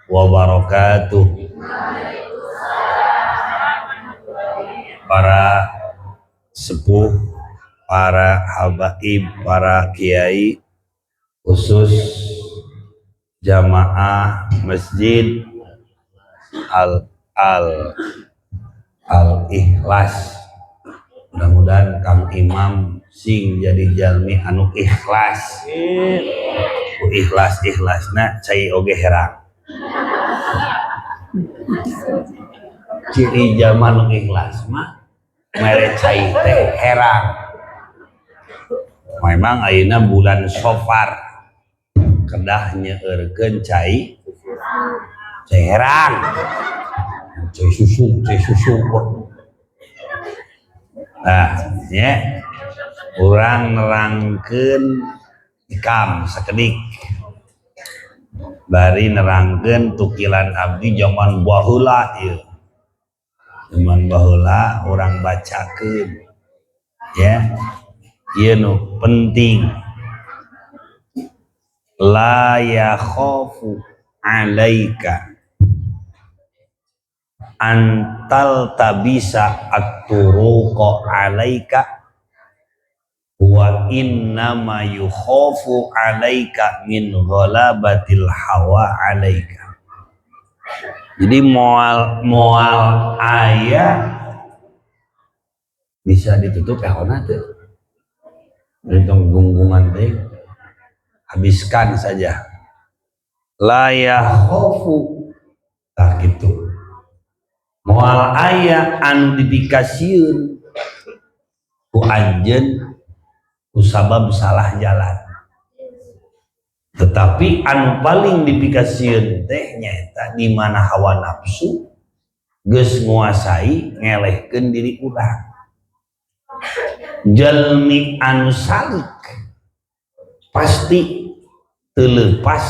wabarakatuh. Para sepuh, para habaib, para kiai, khusus jamaah Masjid Al Al Al Ikhlas. Mudah-mudahan Kang Imam sing jadi jalmi anu ikhlas. Ku ikhlas ikhlasna cai oge herang. Ciri jalma nu ikhlas mah mere cai teh herang. Memang ayeuna bulan Safar kedah nyeueurkeun cai cai herang, cai susu, cai susu. Nah, nya urang nerangkeun hikam sakedik. Bari nerangkeun tukilan abdi zaman baheula ieu. Zaman baheula urang bacakeun. Ya. Ieu nu penting. La yakhafu alaika antal tabisa at-turuqa alaika wa innama yukhafu alaika min ghalabatil hawa alaika. Jadi moal moal aya bisa ditutup ehona teh. Tong gunggungan teh. Habiskan saja. La yakhafu tah kitu. Moal aya anu dipikasieun ku anjeun ku sabab salah jalan. Tetapi anu paling dipikasieun teh nyaeta di mana hawa nafsu geus nguasai ngelehkeun diri urang. Jalmi anu salik pasti teu leupas,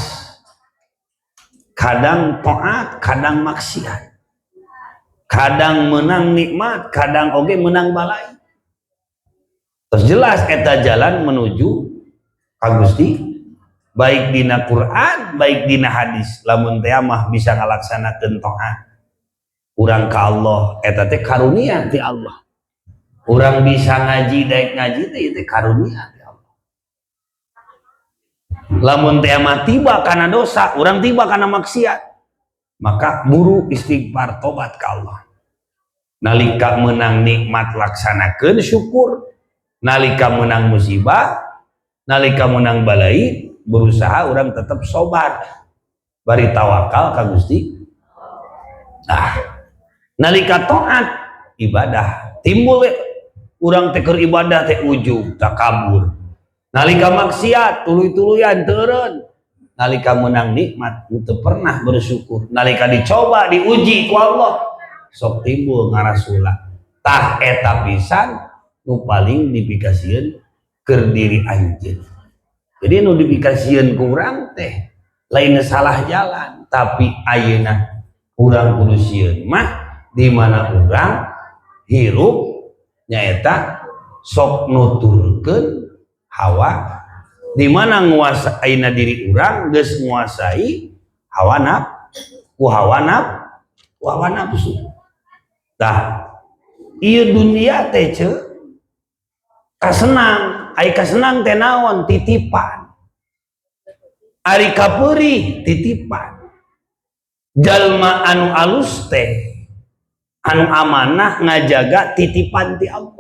kadang taat, kadang maksiat. Kadang menang nikmat, kadang oge menang balai. Terus jelas eta jalan menuju ka Gusti, baik dina Quran, baik dina hadis. Lamun teh mah bisa ngalaksanakeun taat urang ka Allah, eta teh karunia ti Allah. Urang bisa ngaji, daek ngaji teh itu karunia ti Allah. Lamun teh mah tiba kana dosa, urang tiba kana maksiat, maka buru istighfar tobat ka Allah. Nalika menang nikmat laksanakeun syukur, nalika menang musibah, nalika menang balai, berusaha orang tetap sobar, bari tawakal ka Gusti. Nah, nalika taat ibadah timbul urang teh keur ibadah teh ujub takabur. Nalika maksiat tuluy-tuluyan teureun. Nalika menang nikmat teu pernah bersyukur. Nalika dicoba diuji ku Allah sok timbul ngarasula. Tah eta pisan nu paling dipikasieun keur diri anjeun. Jadi nu dipikasieun ku urang teh lain salah jalan, tapi ayeuna urang kudu sieun mah di mana urang hirup nyaeta sok nuturkeun hawa, di mana nguasa ayeuna diri urang geus nguasai hawa naf, ku hawa naf, ku hawa nafsu. Tah ieu dunia teh ceu kasenang, ai kasenang teh naon? Titipan. Ari kapeurih titipan. Jalma anu alus teh anu amanah ngajaga titipan ti Allah.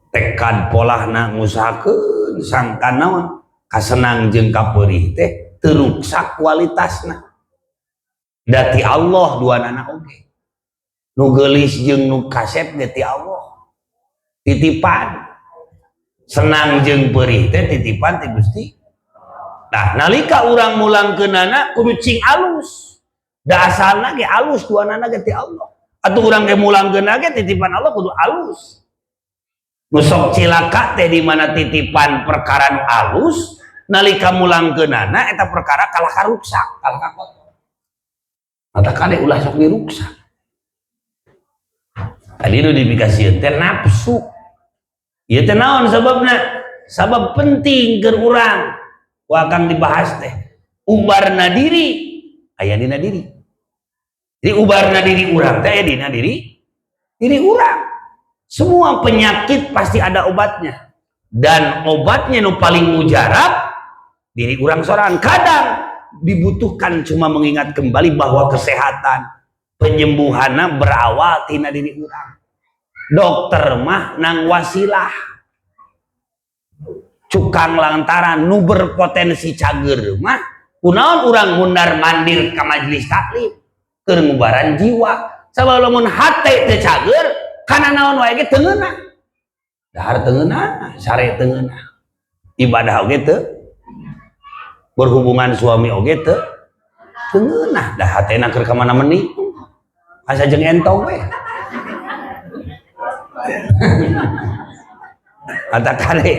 Tekad polahna ngusahakeun sangka naon kasenang jeung kapeurih teh teu ruksak kualitasna. Da ti Allah duanana oge. Nu geulis jeung nu kasep ge ti Allah. Titipan. Senang jeung peurih teh titipan ti Gusti. Nah, nalika urang mulangkeunana kudu cing alus. Da asalna ge alus duanana ge ti Allah. Atuh urang ge mulangkeunna ge titipan Allah kudu alus. Nu sok cilaka teh di mana titipan perkara nu alus, nalika mulangkeunana eta perkara kalah karuksak, kalah kakotor. Mata kade ulah sok diruksak. Tadi nu dipikasieun teh nafsu. Ieu teh naon sababna? Sabab penting keur urang. Ku akang dibahas teh. Ubarna diri aya dina diri. Jadi ubarna diri urang teh aya dina diri diri urang. Semua penyakit pasti ada obatnya. Dan obatnya nu paling mujarab diri urang sorangan. Kadang dibutuhkan cuma mengingat kembali bahwa kesehatan penyembuhanna berawal tina diri urang. Dokter mah nang wasilah, cukang lantaran. Nu berpotensi cager mah kunaon urang mundar mandir ka majelis taklim? Keur ngubaran jiwa. Sabab lamun hate teu cager, kana naon wae ge teu ngeunah, dahar teu ngeunah, sare teu ngeunah, ibadah oge teu, berhubungan suami oge teu teu ngeunah, dah hatena keur ka mana meni, asa jeung entong we. Kata kade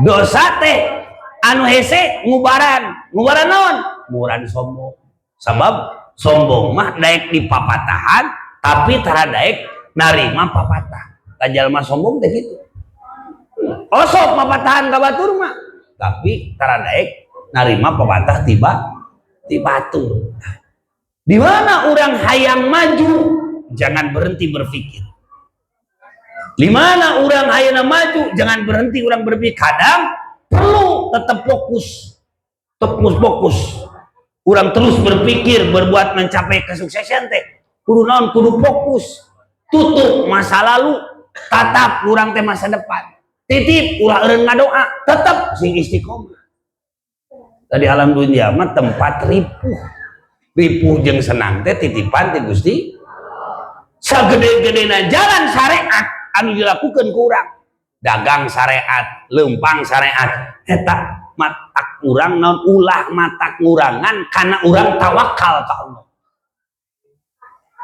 dosa teh anu hese ngubaran, ngubaran naon? Ngubaran sombong. Sabab sombong mah daek dipapatahan, tapi tara daek narima papatah. Jalma sombong teh gitu, osok papatahan ka batur mah, tapi tara daek narima papatah tiba ti batur. Di mana orang hayang maju, jangan berhenti berpikir. Di mana orang hayang maju, jangan berhenti orang berpikir. Kadang perlu tetap fokus, terus fokus. Orang terus berpikir, berbuat mencapai kesuksesan teh. Kudu naon? Kudu fokus. Tutup masa lalu, tatap urang teh masa depan. Titip ulah eureun ngadoa, tetap sing istiqomah. Tadi alam dunia mah tempat ripuh. Ripuh jeung senang teh titipan ti Gusti. Sagede-gedena jalan syariat anu dilakukan ku urang, dagang syariat, lempang syariat, eta matak urang naon? Ulah matak ngurangan karena urang tawakal ka Allah.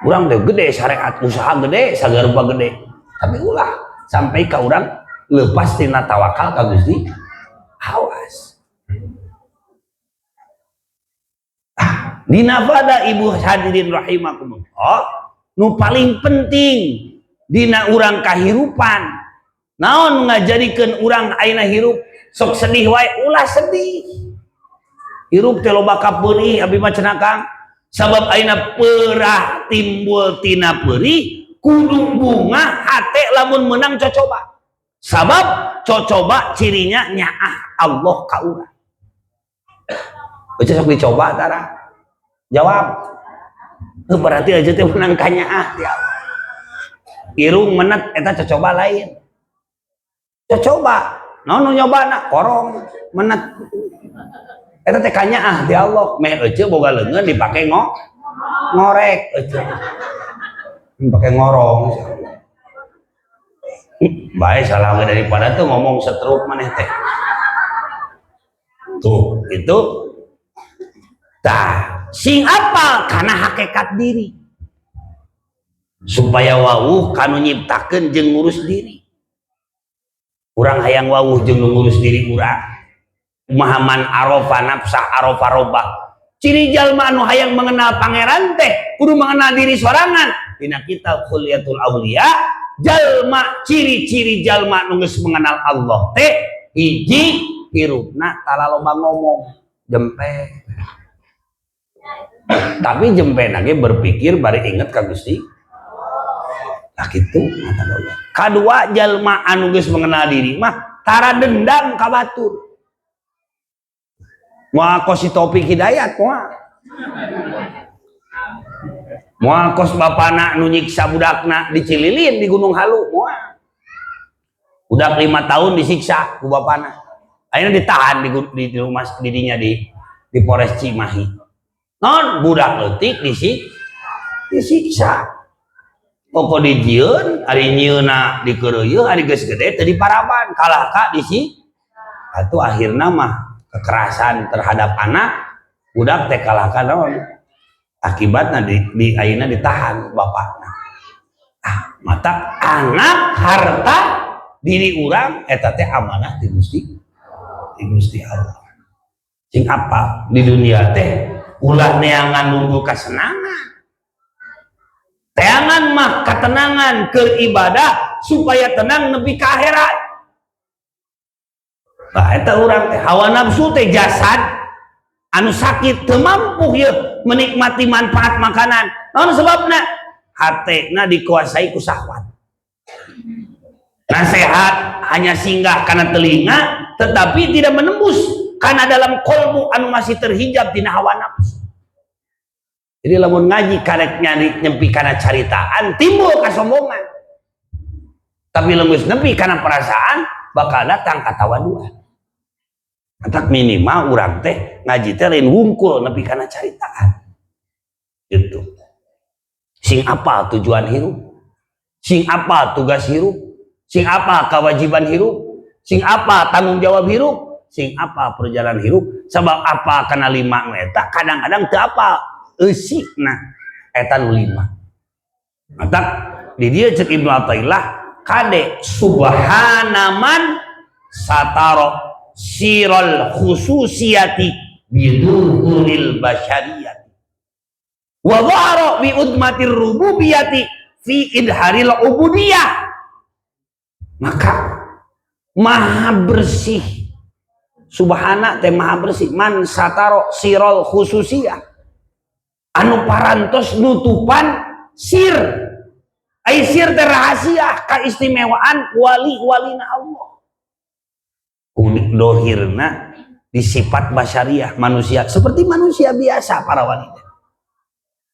Urang teh gede syariat, usaha gede, sagarupa gede, tapi ulah sampai ka urang lepas tina tawakal ka Gusti. Awas. Ah, dina pada ibu hadirin rahimakumullah, nu paling penting dina urang kahirupan naon? Ngajadikeun urang ayeuna hirup sok sedih wae. Ulah sedih, hirup teh loba kapeurih. Abi mah cenah, Kang, sabab ayeuna peurah timbul tina peurih, kudu bunga hate lamun menang cocoba. Sabab cocoba cirinya nyaah Allah ka urang. Baca sok dicoba tara jawab. Berarti aja teh menang kanyaah ti Allah. Irung menet eta cocoba, lain cocoba naon nu nyobana? Korong menet eta teh kanyaah ti Allah. Meh ece boga leungeun dipake ngorek, ece pake ngorong. Baik, salah we daripada tuh ngomong setruk maneh teh. Tuh itu tah, sing apal karena hakikat diri supaya wawuh kanu nyiptakeun jeung ngurus diri. Urang hayang wawuh jeung nu ngurus diri urang. Kumaha? Man arofa nafsah arofa robbah. Ciri jalma anu hayang mengenal pangeran teh kudu mengenal diri sorangan. Dina kitab Khulyatul Auliya, jalma, ciri-ciri jalma nu geus mengenal Allah teh, hiji, hirupna tara loba ngomong, jempe. Tapi jempe ge berpikir bari inget ka Gusti. Nah kitu mata Allah. Kadua, jalma anu geus mengenal diri mah tara dendam ka batur. Moal kos si Topik Hidayat, moal. Moal kos bapana nu nyiksa budakna di Cililin, di Gunung Halu, moal. Budak 5 tahun disiksa ku bapana. Akhirnya ditahan di rumah didinya di Polres Cimahi. Non budak leutik disiksa. Pokok dijieun, ari nyieunna dikeureuyeun, ari geus gede teu diparaban, kalah ka disi. Atuh akhirna mah kekerasan terhadap anak, budak teh kalah ka naon? Akibatna di ayeuna ditahan bapakna. Ah, mata anak, harta, diri urang eta teh amanah ti Gusti Allah. Sing apa di dunia teh ulah neangan nunggu kesenangan. Teangan mah ketenangan ke ibadah supaya tenang nepi ka akhirat. Nah, eta urang teh hawa nafsu teh jasad. Anu sakit teu mampu ye menikmati manfaat makanan. Naon sebabna? Hatena dikuasai ku syahwat. Nasihat hanya singgah karena telinga, tetapi tidak menembus karena dalam kolbu anu masih terhijab dina hawa nafsu. Jadi lamun ngaji karek nyari nyempi karena caritaan, timbul kesombongan. Tapi lamun nepi karena perasaan, bakal datang katawaduan. Matak minimal urang teh ngaji teh lain wungkul nepi kana caritaan. Gitu. Sing apa tujuan hirup? Sing apa tugas hirup? Sing apa kewajiban hirup? Sing apa tanggung jawab hirup? Sing apa perjalanan hirup? Sebab apa kana lima nu eta kadang-kadang teu apa eusina eta nu lima. Matak di dieu cek Ibnu Athaillah, kade subhana man sataro sirol khususiyati biduhuril basyariyati wa dhahara bi udmatir rububiyati fi idharil ubudiyah. Maka maha bersih, subhana teh maha bersih, man sataro sirol khususiyah, anu parantos nutupan sir, ai sir teh rahasia keistimewaan wali-walina Allah. Dohirna disifat basyariah, manusia, seperti manusia biasa. Para wanita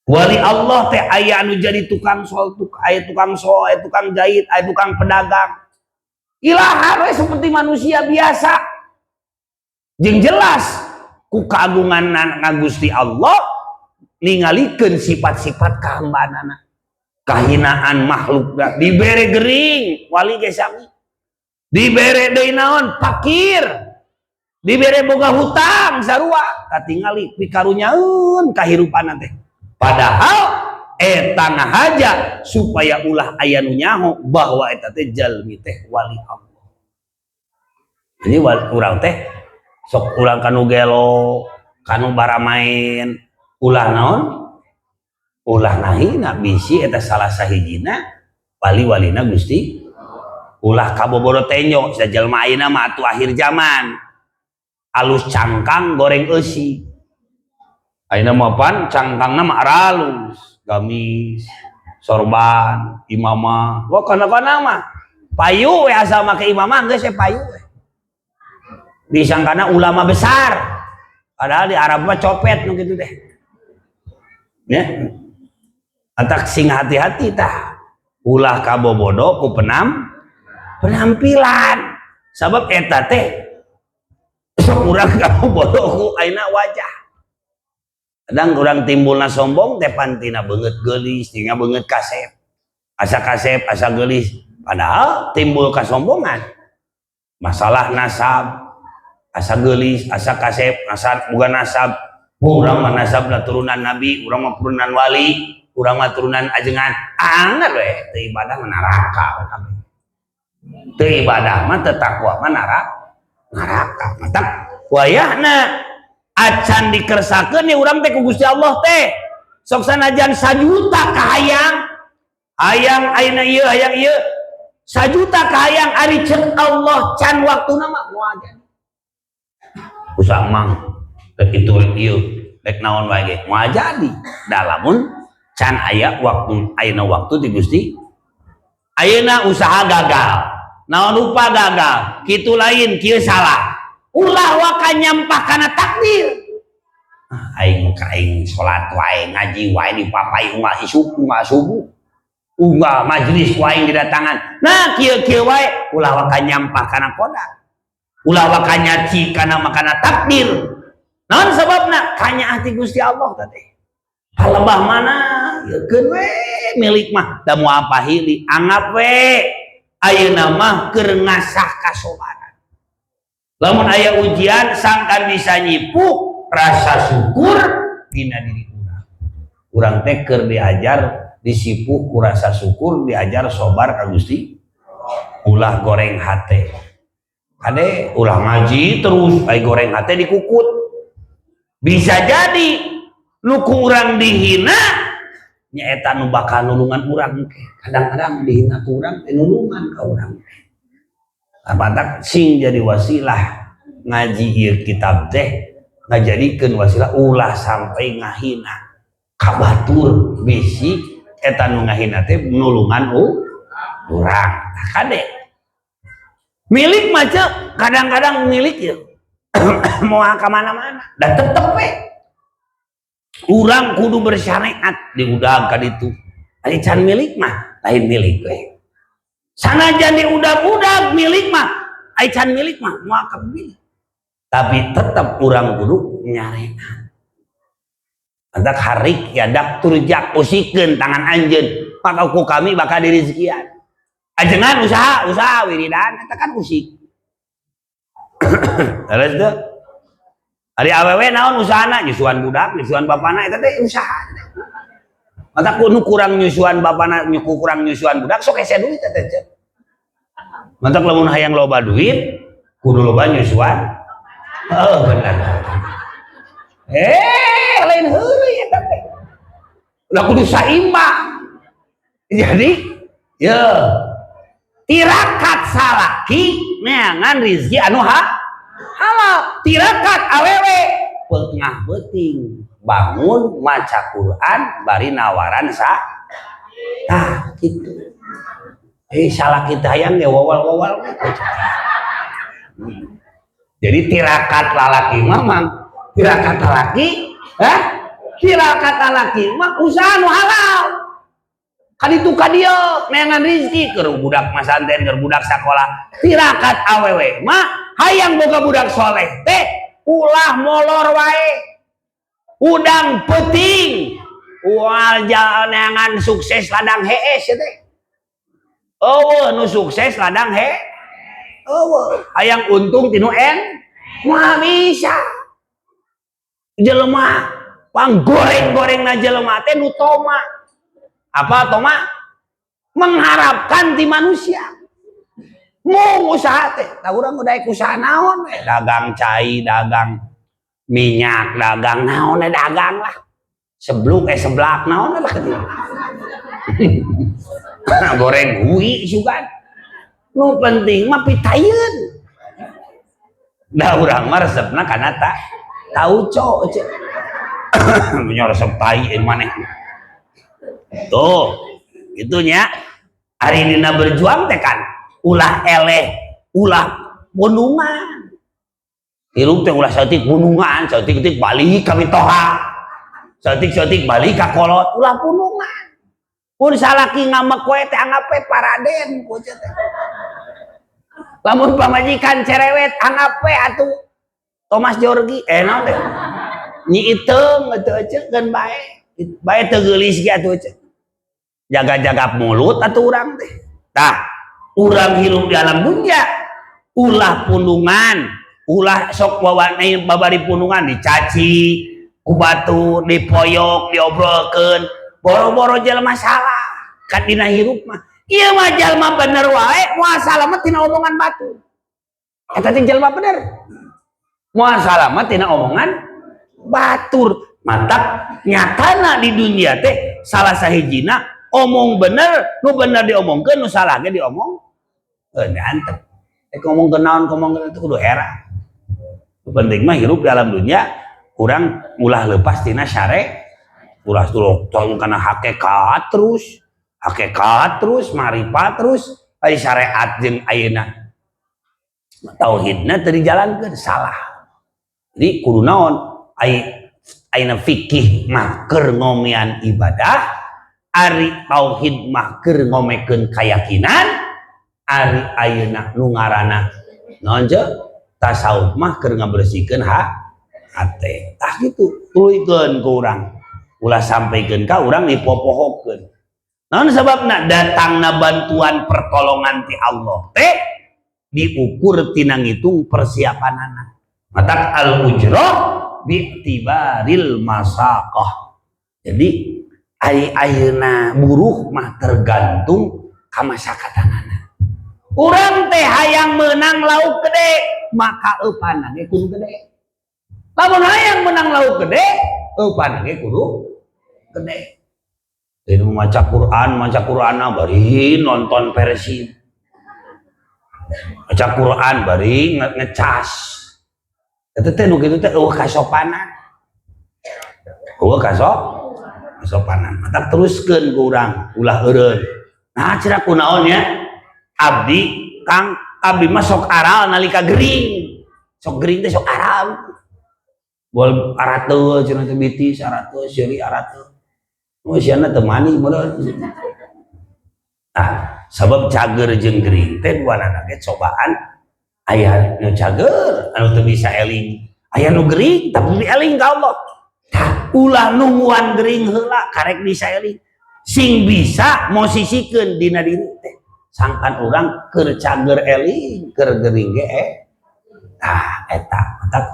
wali Allah teh aya anu jadi tukang sol, aya tukang sol, aya tukang jahit, aya tukang pedagang, ilahan we seperti manusia biasa. Jeung jelas ku keagungan Gusti Allah ningalikeun sifat-sifat kahambaanana, kahinaan makhluk. Dibere gering, wali ge sami. Dibere deui naon, fakir, dibere boga hutang sarua, katingali pikarunyaeun kahirupan teh. Padahal eta ngahaja supaya ulah aya nu nyaho bahwa eta teh jalmi teh wali Allah. Jadi urang teh sok urang kanu gelo, kanu baramain, ulah naon, ulah ngahina, bisi eta salah sahijina wali-walina Gusti. Ulah kabobodo tenyo sajalma ayeuna mah atuh akhir zaman, alus cangkang goreng eusi. Ayeuna mah pan cangkangna mah aralus, gamis, sorban, imamah. Wah, kana-kana mah payu we, asal make imamah geus we payu we. Disangkana ulama besar, padahal di Arab mah copet nu kitu teh ya. Atak sing hati-hati tah, ulah kabobodo ku penampilan, sabab eta teh sok urang kabobodo ku ayeuna wajah. Kadang urang timbulna sombong teh pantina beungeut geulis, tinggal beungeut kasep, asa kasep, asa geulis, padahal timbul kasombongan masalah nasab, asa geulis, asa kasep, asa bukan nasab. Urang mah nasabna turunan nabi, urang mah turunan wali, urang mah turunan ajengan. Anger we teu ibadah mah neraka we kabeh. Teu ibadah mah, teu takwa mah neraka. Matak wayahna acan dikersakeun nih urang teh ku Gusti Allah teh, sok sanajan sajuta kahayang, hayang ayeuna ieu, hayang ieu, sajuta kahayang, ari cek Allah can waktuna mah moal jadi. Usah mang rek itu, rek ieu, rek naon wae ge moal jadi da lamun can aya waktu. Ayeuna waktu di Gusti. Ayeuna usaha gagal, naon rupa gagal, kitu lain kieu salah, ulah waka nyampah kana takdir. Ah, aing ka aing salat wae, ngaji wae, dipapai unggal isuk, unggal subuh, unggal majelis ku aing didatangan. Nah, kieu-kieu wae, ulah waka nyampah kana qodar, ulah waka nyaci kana makana takdir. Naon sababna? Kanyaah ti Gusti Allah teh palebah mana yekeun we milik mah da moal pahili. Anggap we ayeuna mah keur ngasah kasobaran. Lamun aya ujian, sangkan bisa nyipu rasa syukur dina diri urang. Urang teh keur diajar disipuh ku rasa syukur, diajar sobar ka Gusti. Ulah goreng hate, kade, ulah ngaji terus ai goreng hate dikukut. Bisa jadi nu ku urang dihina nyaeta nu bakal nulungan urang. Kadang-kadang dihina ku urang teh nulungan ka urang. Matak sing jadi wasilah ngaji ieu kitab teh. Ngajadikeun wasilah ulah sampai ngahina ka batur, bisi eta nu ngahina teh nulungan urang. Tah, kade milik mah, Cek, kadang-kadang milik ya mau ke mana-mana dan tetep we urang kudu bersyariat diudag ka ditu. Ari can milik mah lain milik we. Sanajan diudag-udag milik mah, ari can milik mah moal milik, tapi tetap urang kudu nyareat. Matak حرك يدك ترزق, usikeun tangan anjeun maka ku kami bakal dirizkian. Ajengan usaha, usaha wiridan eta kan usik. Terus tuh ari awewe naon usahana? Nyusuan budak, nyusuan bapana, eta teh usaha. Matak nu kurang nyusuan bapana, nu kurang nyusuan budak, sok hese duit eta teh. Matak lamun hayang loba duit kudu loba nyusuan. Oh, bener. Eh, lain heureuy eta teh. Ulah, kudu saimbang. Jadi, ya tirakat salaki neangan rizki anu halal, tirakat awewe tengah peuting bangun maca Quran bari nawaran sa. Tah gitu. Eh, salah kita hayang ge wawal-wawal gitu. Jadi tirakat lalaki mah, mang, tirakat lalaki, hah, tirakat lalaki mah usaha nu halal kaditu ka dieu neangan rizki keur budak masanten, keur budak sakola. Tirakat awewe mah hayang boga budak soleh teh ulah molor wae, udang peuting ual neangan sukses ladang hees teh. Oh, nu sukses ladang he, oh, hayang untung tinu en moal bisa. Jelema pang goreng-goreng na jelema teh nu toma. Apa toma? Mengharapkan di manusia. Mau usaha teh, tah urang udah usaha naon we, dagang cai, dagang minyak, dagang naon we, dagang lah. Sebluk, eh, seblak naon lah kitu. Goreng hui sugan. Nu penting mah pitayeun. Da urang mah resepna kana ta tauco cek. Nya resep tai maneh. Tuh, itunya hari dina berjuang teh kan ulah eleh, ulah pundungan. Hirup teh ulah saeutik pundungan, saeutik-eutik balik ka mitoha. Saeutik-saeutik balik ka kolot, ulah pundungan. Pun salaki ngambek we teh anggap we paraden ku teh. Lamun pamajikan cerewet anggap we atuh Thomas Georgi, eh, naon teh? Nyi Iteung atuh ece keun bae. Bae teu geulis ge atuh ece. Jaga-jaga mulut atuh urang teh. Tah, urang hirup di alam dunia ulah pundungan, ulah sok wawane babari pundungan, dicaci ku batur, dipoyok, diobrolkeun, boro-boro jelema salah kan dina hirup mah. Ieu mah jalma bener wae moal salamet tina omongan batur. Eta teh jelema bener moal salamet tina omongan batur. Matak nyatana di dunia teh salah sahijina omong bener, nu bener diomongkeun, nu salah ge diomong antep. Eh, ngomong ke naon, ngomong itu kudu era. Nu penting mah hirup di alam dunia kurang ulah lepas tina syare, ulah terus tong kana hakikat terus, hakikat terus, marifat terus, ari syariat jeung ayeuna tauhidna teu dijalankeun, salah. Jadi kudu naon? Ai ayeuna fikih mah keur ngomean ibadah, ari tauhid mah keur ngomekeun keyakinan, ari ayeuna nu ngaranna naon ce? Tasawuf mah keur ngabersihkeun hate. Tah kitu, tuluykeun ku urang. Ulah sampaikeun ka urang dipopohokeun. Naon sababna? Datangna bantuan pertolongan ti Allah teh diukur tina ngitung persiapanana. Matak الأجرة باعتبار المشقة. Jadi ari ayeuna buruh mah tergantung kamasakatanana. Urang teh hayang menang lauk gede, maka eupanna ge kudu gede. Lamun hayang menang lauk gede, eupanna ge kudu gede. Jadi maca Quran bari nonton Persib. Maca Quran bari ngecas. Eta teh nu kitu teh euweuh kasopanan. Euweuh kasopanan. Matak teruskeun ku urang, ulah eureun. Nah, cenah kunaon nya? Abdi Kang, abdi mah sok aral nalika gering. Sok gering teh sok aral. Bol arateul cenah teh bitis arateul, seuri arateul. Oh, siana teu mani meureun. Ah, sabab cager jeung gering teh duanana ge cobaan. Aya nu cager anu teu bisa eling, aya nu gering tapi eling ka Allah. Tah, ulah nungguan gering heula karek bisa eling. Sing bisa mosisikeun dina diri teh. Sangkan urang keur cager eling, keur gering ge eh. Tah, eta matak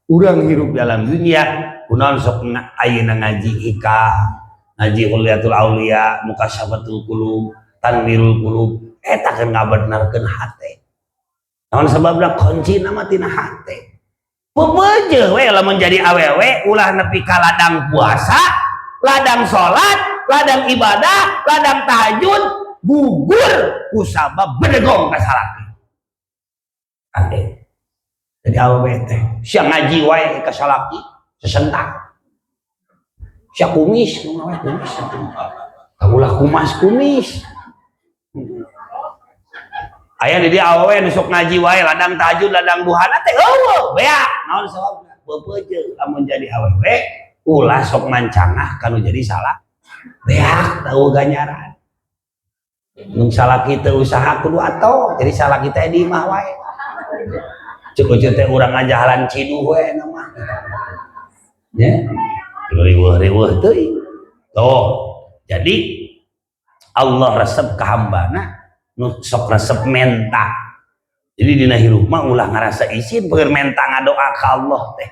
urang hirup dalam dunia kunaon sok ayeuna ngaji hikam, ngaji Hilyatul Auliya, Mukasyafatul Qulub, Tanwirul Qulub, eta kan ngabenerkeun hate. Naon sababna kunci nama tina hate. Pepeujeuh we lamun jadi awewe ulah nepi ka ladang puasa, ladang salat, ladang ibadah, ladang tahajud, gugur kusabab bedegong ka salaki. Ade. Jadi awewe teh sia ngaji wae ka salaki sesentak. Sia kumis, wae kumis. Ulah kumas kumis. Aya di dia awewe nu sok ngaji wae ladang tahajud, ladang duhana teh euweuh beak. Naon sababna? Pepeujeuh lamun jadi awewe ulah sok mancangah kanu jadi salah. Beak teu ganjaran. Nu salaki teu usaha kudu atoh, jadi salaki teh di imah wae. Cek uceut teh urang ngajahalan ciduh we nama. Ya. Riweuh-riweuh teuing. Tuh. Jadi Allah resep ka hambana nu sok resep menta. Jadi dina hirup mah ulah ngarasa isin peueur menta ngadoa ka Allah teh.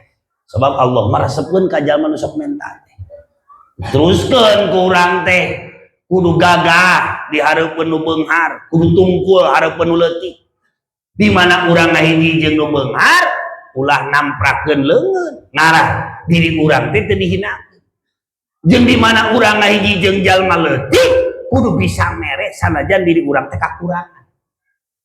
Sebab Allah mah resepkeun ka jalma nu sok menta teh. Teruskeun ku urang teh kudu gagah di hareupeun nu beunghar, kudu tungkul hareupeun nu leutik. Di mana urang ngahiji jeung nu beunghar, ulah namprakeun leungeun, ngarah diri urang teh teu dihinakeun. Jeung di mana urang ngahiji jeung jalma leutik, kudu bisa mere sanajan diri urang teh kakurangan.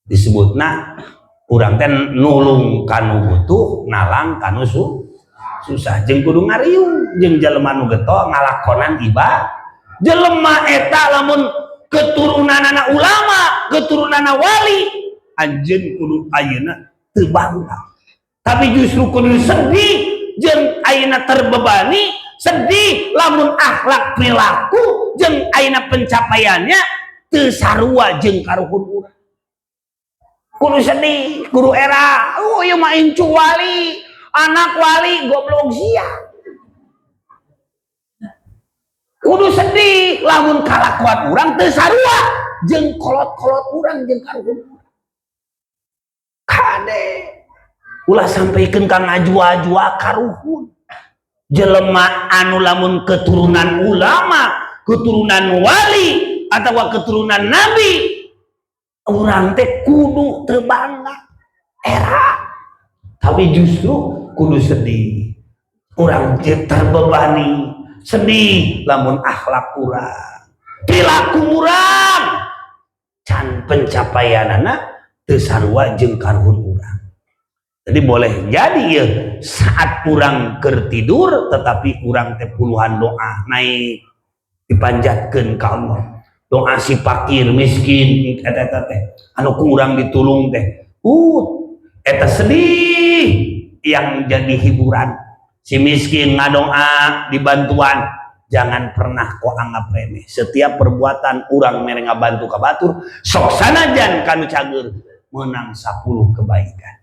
Disebutna urang teh nulung kanu butuh, nalang kanu susah. Jeung kudu ngariung jeung jelema nu getol ngalakonan ibadah. Jelema eta lamun keturunanana ulama, keturunanana wali, anjeun kudu ayeuna teu bangga. Tapi justru kudu sedih jeung ayeuna terbebani, sedih lamun akhlak perilaku jeung ayeuna pencapaiannya teu sarua jeung karuhun urang. Kudu sedih, kudu era, oh ieu mah incu wali, anak wali goblok sia. Kudu sedih lamun kalakuan urang teu sarua jeung kolot-kolot urang jeung karuhun urang. Kade ulah sampaikeun ka ngajua-jua karuhun. Jelema anu lamun keturunan ulama, keturunan wali atau keturunan nabi, urang teh kudu teu bangga era, tapi justru kudu sedih. Urang terbebani, sedih lamun akhlak kurang, perilaku kurang, can pencapaianana teu sarua jeung karuhun urang. Jadi boleh jadi ya saat urang keur tidur tetapi urang teh puluhan doa naik dipanjatkeun ka Allah. Doa si fakir miskin eta eta teh anu ku urang ditulung teh. Eta sedih yang jadi hiburan. Si miskin ngadoa dibantuan, jangan pernah kau anggap remeh. Setiap perbuatan urang mere ngabantu ka batur, sok sanajan kanu cager menang 10 kebaikan.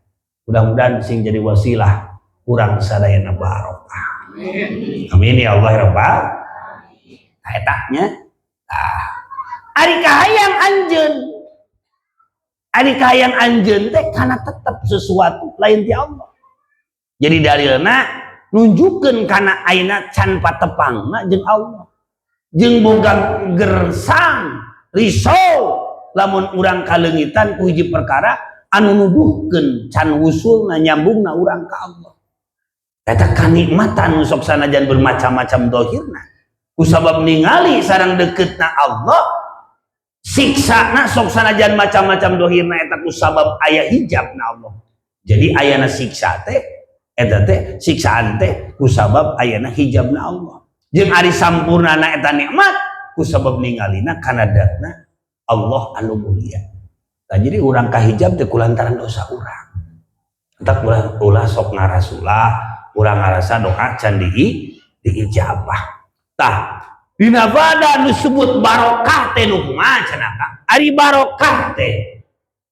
Mudah-mudahan sing jadi wasilah urang sadayana barokah. Amin ya Allah ya Rabbal. Nah, eta nya. Tah. Ari kahayang anjeun. Ari kahayang anjeun teh kana tetep sesuatu lain ti Allah. Jadi dalilna nunjukkeun kana ayeuna can patepangna jeung Allah. Jeung boga gersang, risau lamun urang kaleungitan ku hiji perkara anu nuduhkeun can wusulna nyambungna urang ka Allah. Eta kanikmatan nu sok sanajan bermacam-macam dohirna. Kusabab ningali sareng deketna Allah, siksana sok sanajan macam-macam dohirna eta kusabab aya hijabna Allah. Jadi ayana siksa teh Eta teh siksaan teh kusabab ayana hijabna Allah. Jeung ari sampurnana eta nikmat kusabab ningalina kana datna Allah anu mulia. Nah, jadi urang kahijab teh kulantaran dosa urang. Entak ulah sok ngarasulah, urang ngarasa doa can diijabah. Tah, dina pada nu sebut barokah teh nu kumaha cenah, Kang? Ari barokah teh.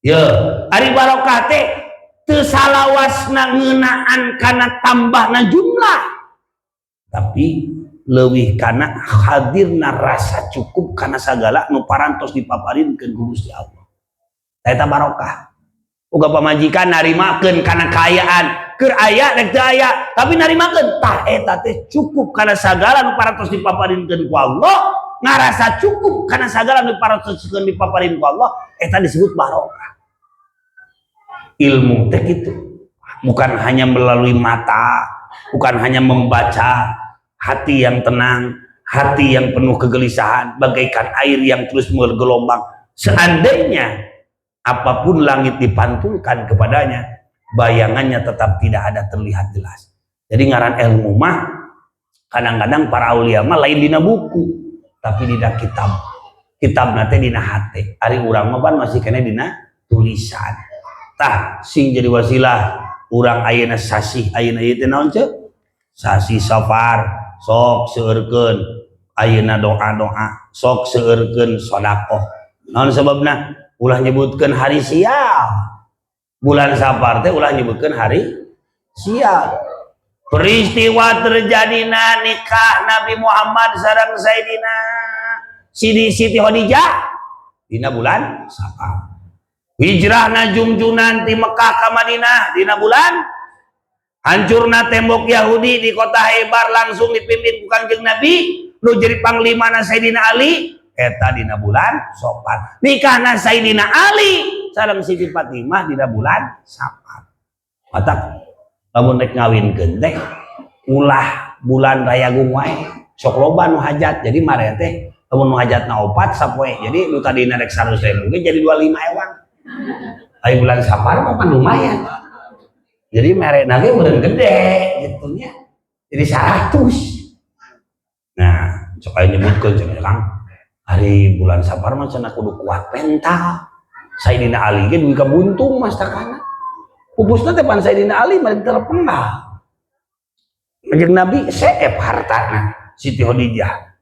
Ye, ari barokah teh teu salawasna ngeunaan kana tambahna jumlah. Tapi leuwih kana hadirna rasa cukup kana sagala nu parantos dipaparinkeun ku Gusti Allah. Eta barokah. Uga pamajikan narimakeun kana kaayaan, keur aya rek teu aya, tapi narimakeun tah eta teh cukup kana sagala nu parantos dipaparinkeun ku Allah, ngarasa cukup kana sagala nu parantos dipaparin ku Allah, eta disebut barokah. Ilmu teh gitu. Bukan hanya melalui mata, bukan hanya membaca, hati yang tenang, hati yang penuh kegelisahan, bagaikan air yang terus bergelombang. Seandainya apapun langit dipantulkan kepadanya, bayangannya tetap tidak ada terlihat jelas. Jadi ngaran ilmu mah kadang-kadang para aulia mah lain dina buku, tapi dina kitab. Kitab nate dina hate. Ari urang mah pan masih kena dina tulisan. Tah sing jadi wasilah urang ayeuna sasih ayeuna ieu teh naon ceuk? Sasih Safar, sok seueurkeun ayeuna doa-doa, sok seueurkeun sedekah. Naon sebabna? Ulah nyebutkeun hari sial. Bulan Safar teh ulah nyebutkeun hari sial. Peristiwa terjadina nikah Nabi Muhammad sareng Sayyidina Siti Khadijah dina bulan Safar. Hijrahna jungjunan ti Mekah ka Madinah dina bulan, hancurna tembok Yahudi di kota Khaibar langsung dipimpin ku Kangjeng Nabi nu jadi panglimana Sayyidina Ali eta dina bulan Safar. Nikahna Sayyidina Ali sareng Siti Fatimah dina bulan Safar. Matak lamun rek ngawinkeun teh ulah bulan Rayagung wae, sok loba nu hajat. Jadi mare teh lamun nu hajatna opat sapoe, jadi nu tadina rek 100.000 ge jadi 25 ewang. Ari bulan Safar mah pan lumayan, jadi mere ge meureun gede gitu nya, jadi 100. Nah, sok aya nyebutkeun cenah, Kang, ari bulan Safar mah cenah kudu kuat mental. Sayyidina Ali ge dugi ka buntung mastakana pupusna teh pan Sayyidina Ali mah terpenggal. Kanjeng Nabi seep hartana Siti Khadijah.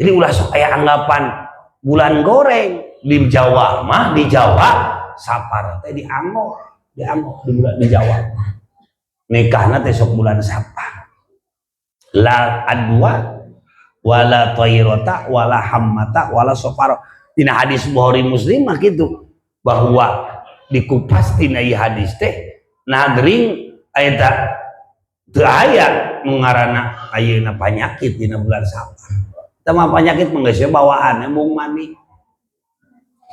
Jadi ulah sok aya anggapan bulan goreng. Di Jawa mah, di Jawa Safar teh dianggo, dianggo di bulan di Jawa. Nikahna teh sok bulan Safar. La adwa wala thairata wala hammata wala safar. Dina hadis Bukhari Muslim mah kitu, bahwa dikupas tina ieu hadis teh nagring eta teu aya nu ngaranna ayeuna panyakit dina bulan Safar. Eta mah panyakit mah geus bawaan embung mani.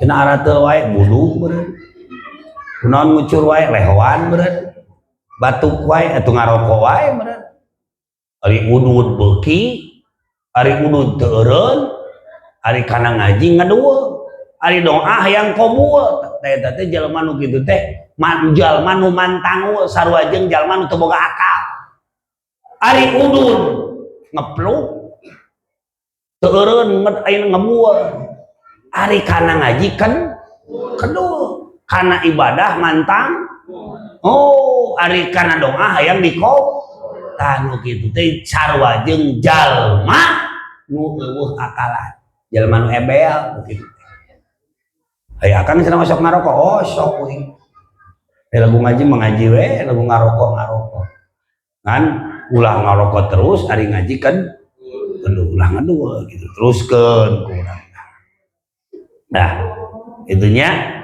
Cenah arateul wae budug meureun. Kunaon ngucur wae lehoan meureun. Batuk wae atuh ngarokok wae meureun. Ari udud beuki, ari udud teu eureun, ari kana ngaji ngadueung, ari doa hayang qabul. Teh eta teh jelema nu kitu teh jalma nu mantangul sarua jeung jalma nu teu boga akal. Ari udud ngepluk teu eureun ayeuna ngebueung. Ari kana ngaji kan kedul, kana ibadah mantang. Oh, ari kana doa hayang dikop. Tah nu kitu teh sarua jeung jalma nu eueuh akalan. Jalma nu ebel nu kitu teh. Aya akang cenah sok ngarokok, oh sok kuing. Eh, lagu ngaji mah ngaji we, lagu ngarokok ngarokok. Kan ulah ngarokok terus ari ngaji kan aduh ulah ngadua gitu, teruskeun ku urang. Nah, itunya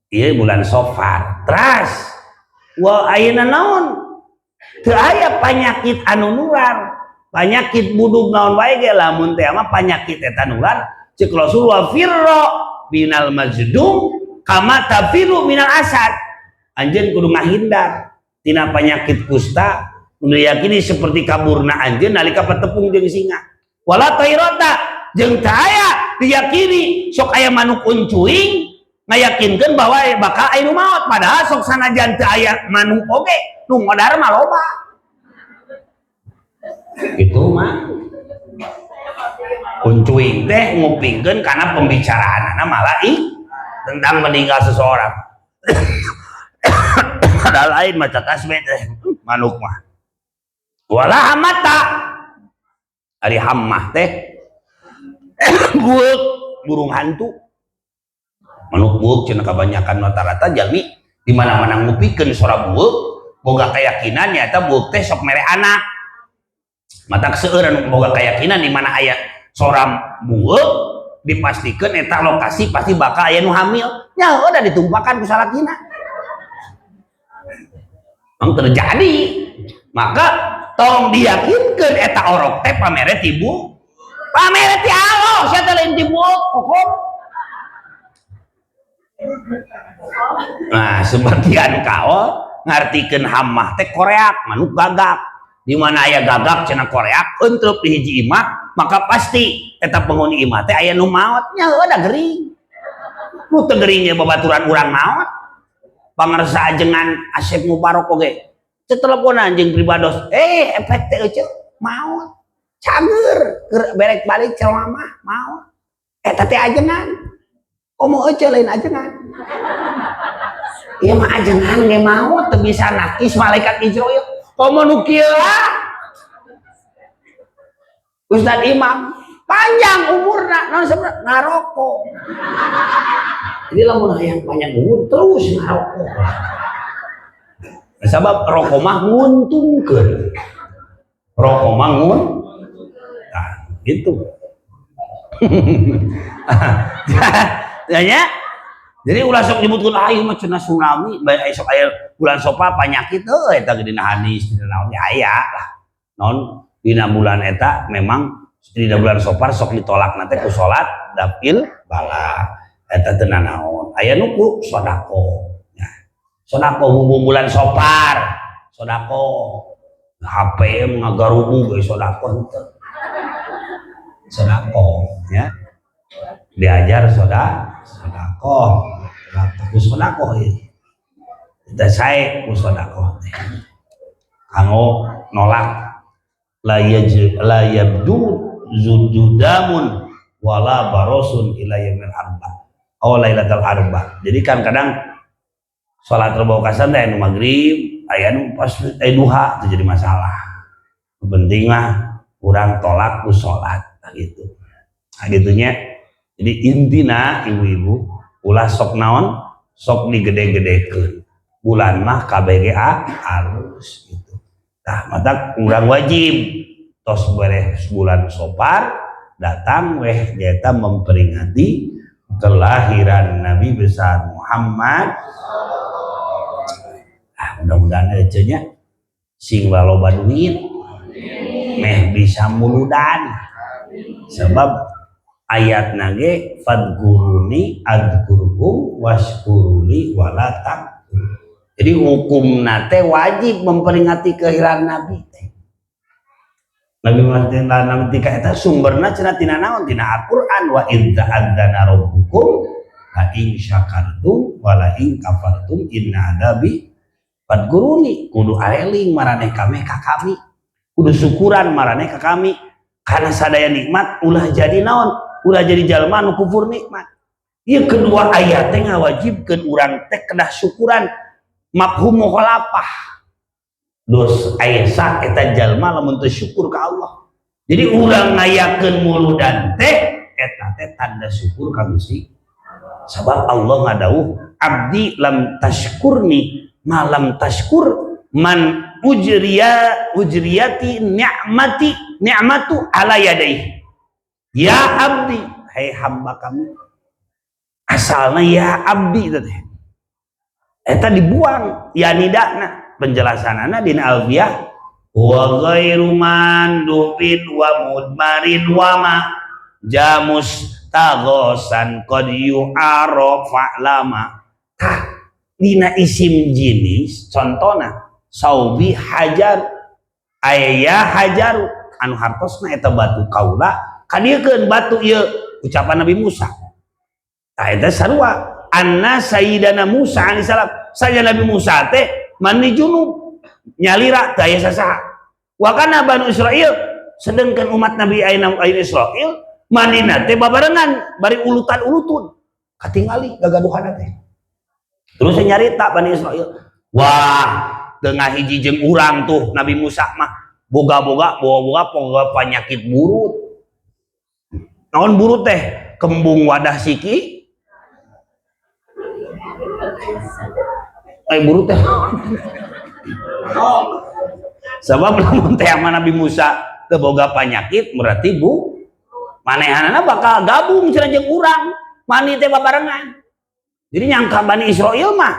ieu bulan Safar. Teras wa ayeuna naon? Teu aya panyakit anu nular. Panyakit budug naon wae ge lamun teh mah panyakit eta nular, ceuk Rasul wa firra minal majdum kama tafiru minal asad. Anjeun kudu ngahindar tina panyakit kusta nu diyakini seperti kaburna anjeun nalika patepung jeung singa. Wala thairata jeung teu aya diyakini sok aya manuk uncuing Ngayakinkeun bahwa bakal aya nu maot, padahal sok sanajan teu aya manuk oge nu ngodar mah loba. Gitu mah. Uncuing teh ngupingkeun karena pembicaraanana malaik tentang meninggal seseorang. Ada lain maca tasbih teh manuk mah. Wala hamata. Ari hammah teh bueuk, burung hantu. Manuk bueuk cenah kebanyakan rata-rata jalmi di mana-mana ngupikeun suara bueuk, boga keyakinan nyata bueuk teh sok mere anak. Matak seueur anu boga keyakinan di mana aya suara bueuk dipastikan eta lokasi pasti bakal aya nu hamil. Nya udah ditumpakan ku salakina. Memang terjadi. Maka tong diyakinkeun eta orok teh pamere ti bu. Pamere ti Allah, sia teh lain ti bueuk kokom. Nah, sebagian kaol ngartikeun hammah teh koreak, manuk gagak. Di mana aya gagak cenah koreak entrep di hiji imah, maka pasti eta penghuni imah teh aya nu maot. Nya heueuh da gering. Nu teu gering ge babaturan urang maot. Pangersa ajengan Asep Mubarok oge. Teteleponan jeung pribados, efek teh euceu maot. Cager keur berek balik ceramah maot. Eta teh ajengan. Komo euceu lain ajengan. Ieu mah ajengan ge maot teu bisa nakis malaikat Izrail. Komo nu kieu lah. Ustad Imam panjang umurna naon sebenarnya ngarokok. Jadi lamun hayang panjang umur terus ngarokok. Sabab rokok mah nguntungkeun. Rokok mah ngun. Nah, gitu. Ya, jadi ulah sok nyebutkeun aing mah cenah tsunami, bae sok aya bulan Sopar panyakit heuh eta ge dina hadis dina naon aya lah. Naon dina bulan eta memang dina bulan Sopar sok ditolak teh ku salat dafil bala. Eta teu nanaon. Aya nu ku sedekah. Ya. Sedekah mumpung bulan Sopar, sedekah. HP ngagarubu ge sedekah henteu. Sedekah ya. Diajar sedekah, ku sedekah ieu. Kita sae ku sedekah teh. Kanggo nolak la yaj la yabdu zujudamun wala barosun ila yaumil arba. Oh lailatul arba. Jadi kan kadang salat rebo kasan teh anu maghrib, aya nu pas duha itu jadi masalah. Penting mah urang tolak ku salat gitu. Nah gitunya. Jadi intina ibu-ibu ulah sok naon sok digede-gedekeun. Bulan mah KBG halus gitu. Tah mata urang wajib tos beres bulan Sopar datang weh nyata memperingati kelahiran Nabi besar Muhammad. Ah, mudah-mudahan ece nya sing loba duit meh bisa muludan. Sebab ayat nage fadkuruni adzkurkum washkuruli wala takfur. Jadi hukum nate wajib memperingati kelahiran Nabi teh. Nabi Muhammad Nabi tika eta sumberna cenah tina naon? Tina Al-Qur'an wa idz ta'adzana rabbukum la in syakartum wa la in kafartum inna adzabi. Fadkuruni kudu areling maraneh kami ka kami. Kudu syukuran maraneh ka kami. Karena sadaya nikmat ulah jadi naon? Ulah jadi jalma nu kufur nikmat. Ieu kedua ayat teh ngawajibkeun urang teh kedah syukuran mafhum mukhalafah. Dos aya eta jalma lamun teu syukur ka Allah. Jadi urang ngayakeun muludan teh eta teh tanda syukur ka Gusti. Sabab Allah ngadawuh abdi lam tashkurni ma lam tashkur man ujriya ujriyati ni'mati ni'matu ala yadayhi. Ya abdi, hai hamba kami. Asalna ya abdi teh. Eta dibuang ya nidana. Penjelasanana dina Alfiyah wa ghairu mandubin wa mudmarin wa ma jamus taghosan qad yu'arafa lama. Tah dina isim jenis contona saubi hajar aya hajaru anu hartosna eta batu kaula kadieukeun batu ieu ucapan Nabi Musa. Tah eta sarua Anna sayyidana Musa alaihissalam, saja Nabi Musa teh mandi junub nyalira teu aya sasaha. Wa kana Banu Israil, sedangkan umat Nabi ayeuna ayeuna Israil mandina teh babarengan bari ulutan-ulutun, katingali gagaduhan teh. Terus nyarita Bani Israil, wah, tengah hiji jeung urang tuh Nabi Musa mah boga-boga boga-boga boga penyakit burut. Naon burut teh? Kembung wadah siki. Burut teh. Sebab lamun teh sama Nabi Musa teu boga penyakit berarti bu manehanana bakal gabung cenah jeung urang mandi teh babarengan. Jadi nyangka Bani Israil mah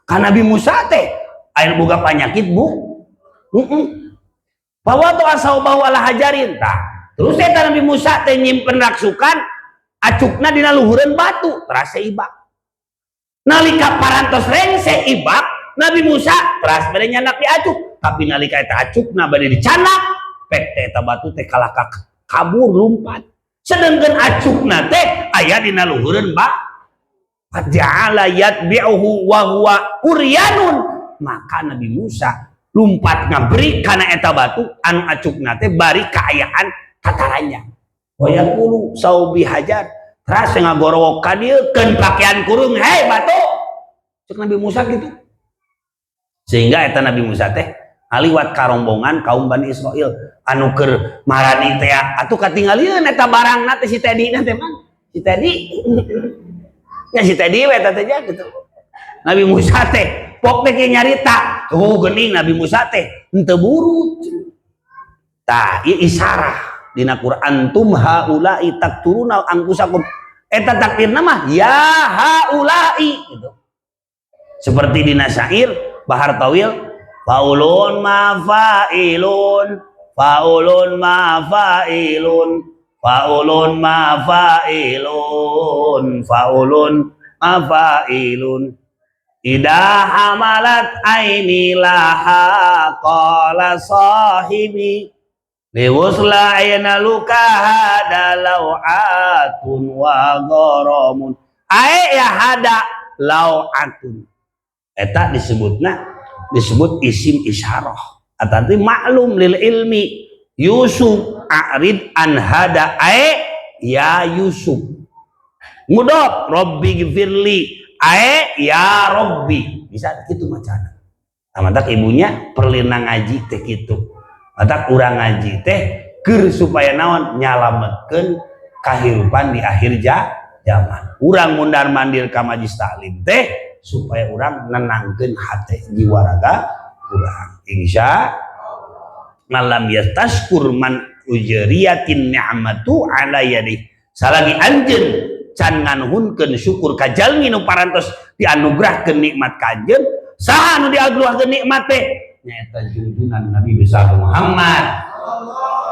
ka Nabi Musa teh aya boga penyakit bu. Heeh. Fawadu asaubahu ala hajarin tah. Terus eta Nabi Musa teh nyimpen raksukan acukna dina luhureun batu terasa ibak. Nalika parantos rengse ibak Nabi Musa teras bade nyandak di acuk, tapi nalika eta acukna bade dicandak pek teh eta batu teh kalahka kabur lumpat. Sedangkan acukna teh aya dina luhureun ba faja'ala yatbi'uhu wa huwa uryanun. Maka Nabi Musa lumpat ngabri kana eta batu anu acukna teh bari kaayaan tataranya. Wa yaqulu saubi hajar, teras ngagorowok ka dieu keun pakaian kurung, hei batu, cek Nabi Musa gitu. Sehingga eta Nabi Musa teh ngaliwat karombongan kaum Bani Israil anu keur marani teh atuh katingalieun eta barangna teh si Teddy na teh mah. Si Teddy nya si Teddy we eta teh gitu. Nabi Musa teh pok teh nyarita, tuh geuning Nabi Musa teh henteu burut. Tah ieu isarah dina Quran, antum haula'i taqtuluna anfusakum. Eta takdirna mah ya haula'i gitu. Seperti dina syair Bahar Tawil, faulun ma fa'ilun, faulun ma fa'ilun, faulun ma fa'ilun, faulun ma fa'ilun. Ida hamalat aini laha qala sahibi liwusla aina luka hada lau'atun wa gharamun. Ae ya hada lau'atun. Eta disebutna disebut isim isyarah. Atau maklum lil ilmi. Yusuf a'rid an hada ae ya Yusuf. Mudop Rabbi gfirli ae ya Rabbi. Bisa gitu macana. Nah, ibunya perlina ngaji teh kitu. Matak urang ngaji teh keur supaya naon nyalametkeun kahirupan di akhir zaman. Urang mundar mandir ka majlis taklim teh supaya urang nenangkeun hate jiwa raga urang. Insya malam yastashkur man ujriyatin ni'matu ala yadi. Salagi anjeun can nganuhunkeun syukur ka jalmi nu parantos dianugerahkeun nikmat ka anjeun, saha nu dianugerahkeun nikmat teh? Nyaeta junjunan Nabi besar Muhammad.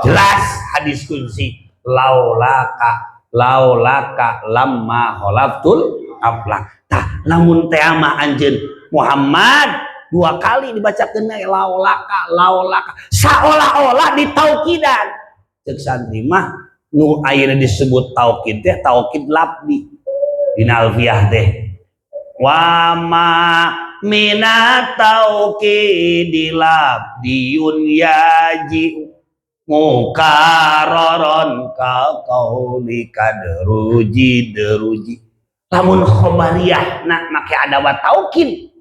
Jelas hadis kunci, laulaka laulaka lamma khalaqtul aflak. Tah lamun teh mah anjeun Muhammad dua kali dibacakeun laulaka laulaka saolah-olah ditaukidan. Cek santri mah nu ayeuna disebut taukid teh taukid labdi dina alfiah teh wa ma minat taukidi labdiyun yaji mukaroron ka qauli kadruji deruji. Lamun khobariyah nak make adawat taukid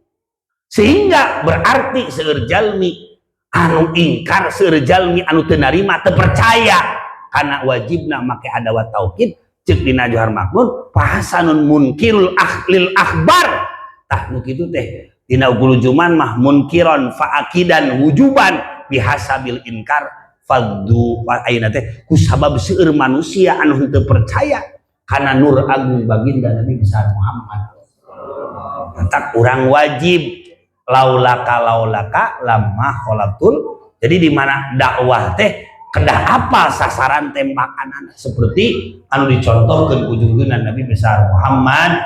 sehingga berarti seueur jalmi anu ingkar, seueur jalmi anu teu narima, teu percaya kana wajibna make adawat taukid. Ceuk dina Johar Maknun fahasanun munkirul akhlil akhbar. Tah nu kitu teh dina gulujuman mah munkiron faakidan wujuban bihasabil inkar faddu. Ayeuna teh kusabab seueur manusia anu henteu percaya kana nur agung baginda Nabi besar Muhammad. Matak urang wajib laulaka laulaka lamma khalaqtul. Jadi di mana dakwah teh kedah apa sasaran tembakan, seperti anu dicontohkeun ku junjungan Nabi besar Muhammad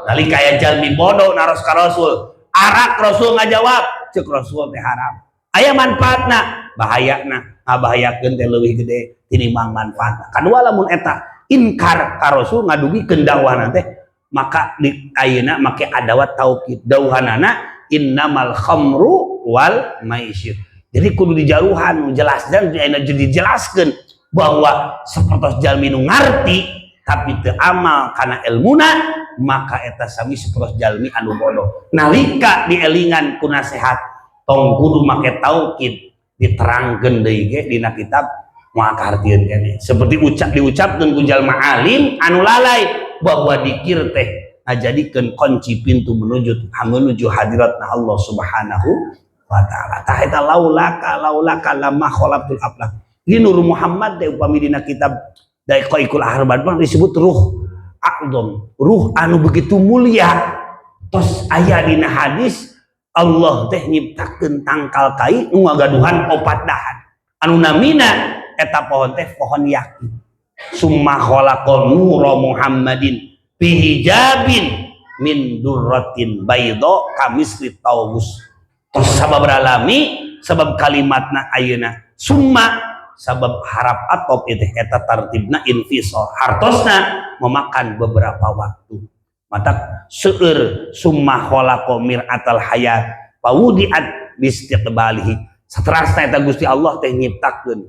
nalika aya jalmi bodoh naros ka Rasul, arak. Rasul ngajawab, cek Rasul teh haram, aya manfaatna, bahayana, ngabahayakeun teh leuwih gede tinimbang manfaatna. Kadua lamun eta inkar ka Rasul ngadugikeun dakwahna teh Maka di ayeuna make adawat taukid, dawuhanana innamal khamru wal maisir. Jadi kudu dijaruhan jelas dan ayeuna jadi dijelaskeun bahwa sapertos jalmi nu ngarti tapi teu amal kana ilmuna, maka eta sami sapertos jalmi anu bodoh. Nalika dielingan ku nasehat tong kudu make taukid, diterangkeun deui ge dina kitab moal kahartieun keneh. Seperti ucap diucapkeun ku jalma alim anu lalai bahwa dikir teh ngajadikeun kunci pintu menuju menuju hadiratna Allah Subhanahu wa Taala. Tah, eta laulaka laulaka lama khalaqtul aflak. Ini Nur Muhammad teh upami dina kitab Daqaiqul Ahbar disebut ruh a'dham, ruh anu begitu mulia. Tos aya dina hadis, Allah teh nyiptakeun tangkal kai nu ngagaduhan opat dahan anu namina eta pohon teh pohon yakin. Summa khalaqal nura Muhammadin bihijabin min durratin bayda kamisli tawus. Tos sabab alami, sabab kalimatna ayeuna summa, sabab harap atop itu eta tartibna infisal, hartosna memakan beberapa waktu. Mata seueur summa khalaqa mir'atal hayat fawudiat bistiqbalihi. Saterasna eta Gusti Allah teh nyiptakeun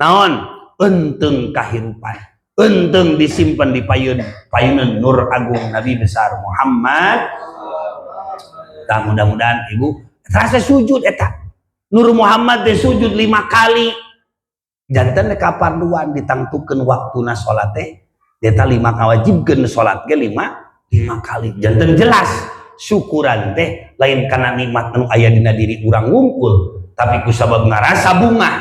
naon? Enteng kahirupan, enteng disimpan di payun payunan nur agung Nabi besar Muhammad. Tah, mudah-mudahan ibu terasa sujud eta Nur Muhammad teh sujud 5 kali. Janten kaparluan ditangtukeun waktuna salat teh eta lima, ngawajibkeun salat ge lima lima kali. Janten jelas syukuran teh lain karena nikmat anu aya dina diri urang wungkul, tapi ku sabab ngarasa bunga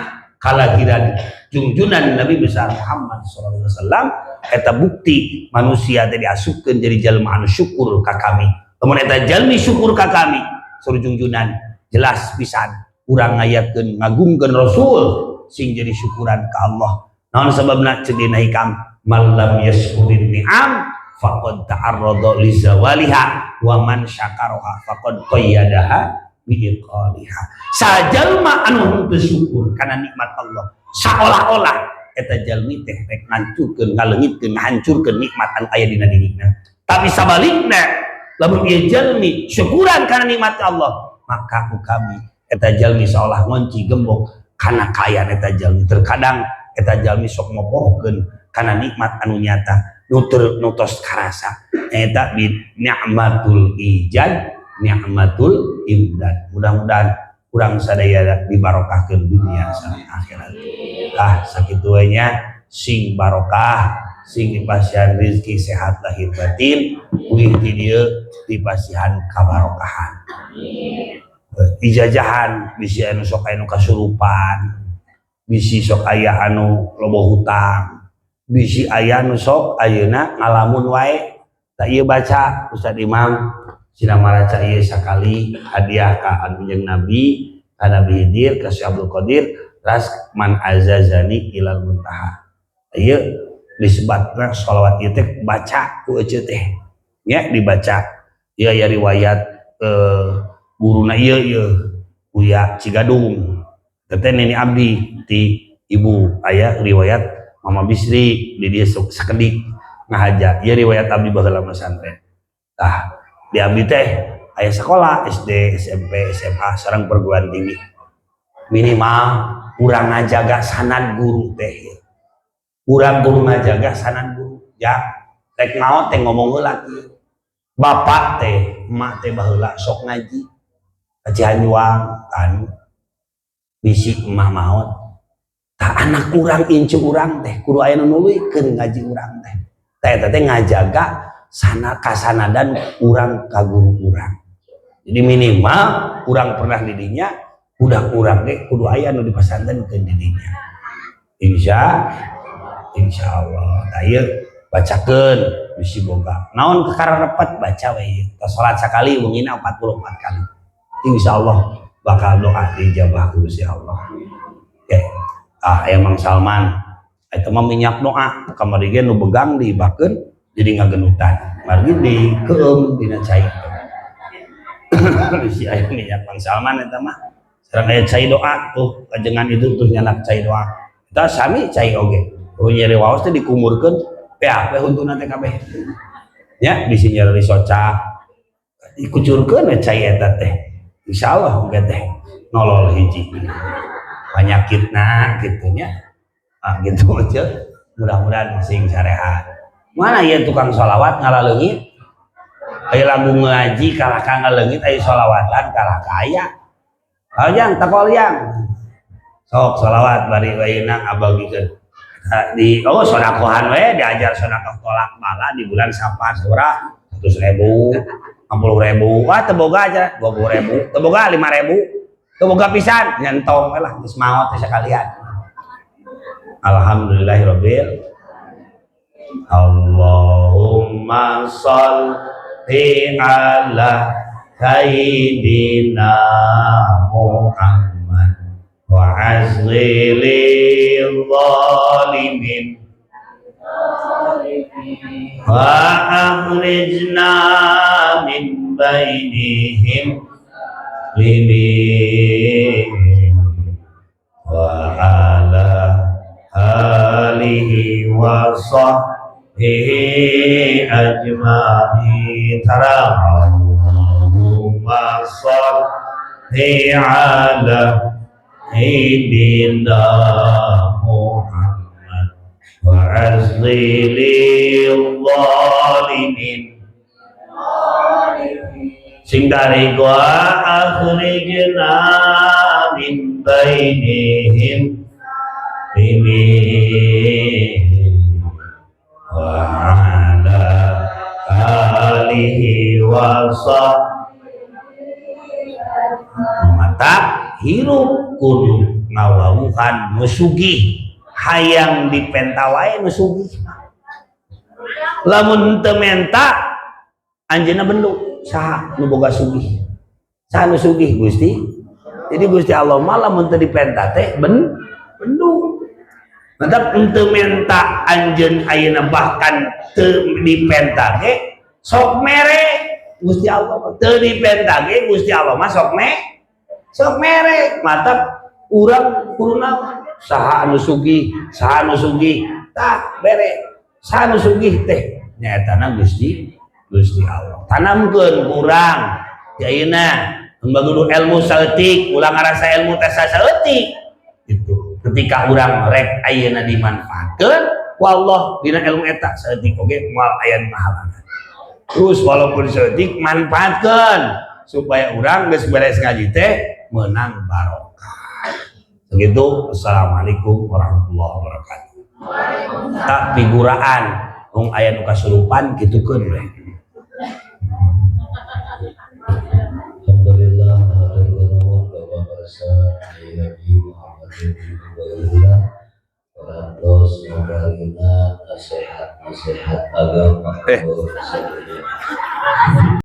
kalahiran junjunan Nabi besar Muhammad SAW. Eta bukti manusia teh diasupkeun jadi jalma anu syukur ka kami. Lamun eta jalmi syukur ka kami suruh junjunan, jelas pisan urang ngayakeun ngagungkeun Rasul sing jadi syukuran ka Allah. Naon sababna? Ceuk dina hikam, man lam yashkurin ni'am faqad ta'arrada li zawaliha wa man syakaraha faqad qayyadaha bi iqaliha. Sajalma anu henteu syukur kana nikmat Allah, seolah-olah eta jalmi teh rek ngancurkeun, ngaleungitkeun, ngahancurkeun nikmat anu aya dina dirina. Tapi sabalikna, lamun ieu jalmi syukuran kana nikmat Allah, maka ku kami eta jalmi seolah ngonci gembok kana kaayaan eta jalmi. Terkadang eta jalmi sok mopohkeun kana nikmat anu nyata nutur nutos karasa. Eta bi ni'matul ijad, ni'matul imdad. Mudah-mudahan urang sadaya dibarokahkeun dunia sareng akhirat. Ah, sakitu we nya. Sing barokah, sing dipasihan rezeki, sehat lahir batin, uih ti dieu dipasihan kabarokahan. Ijajahan bisi anu sok aya nu kasurupan, bisi sok aya anu loba hutang, bisi aya nu sok ayeuna ngalamun wae. Tak ieu baca Ustaz Imam sina maraca ieu sakali, hadiah ka Kanjeng Nabi, ka Nabi Hidir, ka Syekh Abdul Qadir, ras man azazani ilal muntaha. Ieu disebutna sholawat ieu teh baca ku eceu teh nya, dibaca ieu aya riwayat guruna ieu, ieu Buya Cigadung teh nini abdi ti ibu, aya riwayat Mama Bisri di dia sakedik ngahaja. Ieu riwayat abdi baheula masantren. Tah, di abdi teh aya sekolah SD, SMP, SMA sareng perguruan tinggi. Minimal urang ngajaga sanad guru teh, urang guru ngajaga sanad guru ya. Rek naon teh ngomong heula kieu, bapak teh, emak teh baheula sok ngaji ka Cihanjuang kan, bisi emak maot. Tah, anak urang, incu urang teh kudu aya nu nuluykeun ngaji urang teh. Teh eta teh ngajaga sana kasanadan urang ka guru urang. Jadi minimal urang pernah didinya, budak urang teh kudu aya nu dipasantrenkeun didinya. Insya Allah. Tah, ieu bacakeun bisi boga naon kakarepet, baca we ieu. Tos salat sakali wengina 44 kali, insya Allah bakal doa diijabah ku Gusti Allah. Oke. Ah, emang Salman eta mah minyak doa kamari ge nu begang dibakeun jadi ngagenutan, margi dikeum dina cai. Bisi aya minyak Mang Salman eta mah sareng aya cai doa tuh, kajengan itu tuh nyanak cai doa eta sami cai oge. Nyeri waos teh dikumurkeun beak we huntuna teh kabeh. Ya, bisi nyeri soca. Dikucurkeun we cai eta teh. Insyaallah engke teh nolol hiji. Penyakitna kitu nya. Ah gitu aja. Mudah-mudahan sing sarehat. Mana ieu tukang sholawat ngalaleungit? Aya lagu ngaji kalah ka ngaleungit, aya sholawatan kalah ka aya. Hayang takol yang. Sok sholawat bari ayeuna ngabagikeun. Di oh sodakohan we diajar sodakoh tolak bala di bulan Safar sabaraha? 100.000, 60.000, wah teu boga aja 20.000, teu boga 5.000, teu boga pisan nyentong we lah geus maot teh sekalian. Alhamdulillahirabbil Allahumma sholli ala sayyidina Muhammad wa azlilil zalimin wa akhrijna min bainihim limin wa ala alihi wa sahbihi ajma'in. Allahumma sholli ala sayyidina Muhammad wa azlilil zalimin sing dari wa akhrijna min bainihim limin wa ala alihi wa sahbihi. Mata hirup kudu ngawawuhan nu sugih, hayang dipenta wae nu sugih. Lamun teu menta anjeunna bendu. Saha nu boga sugih? Saha nu sugih? Gusti. Jadi Gusti Allah mah lamun teu dipenta teh bendu. Mantap teu menta anjeun ayeuna bahkan teu dipenta ge sok mere. Gusti Allah teu dipenta ge Gusti Allah mah sok mere. Mantap urang kudu naon? Saha anu sugih? Saha anu sugih? Tah bere. Saha anu sugih teh? Nyaetana Gusti Allah. Tanamkeun kurang di ayeuna bagudu ilmu saeutik, ulah ngarasa ilmu teh saeutik. Gitu. Ketika urang rek ayeuna dimanfaatkeun, wallah dina ilmu eta saeutik oge moal aya nu ngahalangan. Terus walaupun saeutik manfaatkeun supaya urang geus beres ngaji teh menang barokah. Begitu. Assalamualaikum warahmatullahi wabarakatuh. Tak figuraan mung aya nu kasurupan kitukeun we. Alhamdulillah hatur nuhun Bapak Kiai Haji Muhammad Ubaidillah parantos ngabarina nasihat-nasihat agama.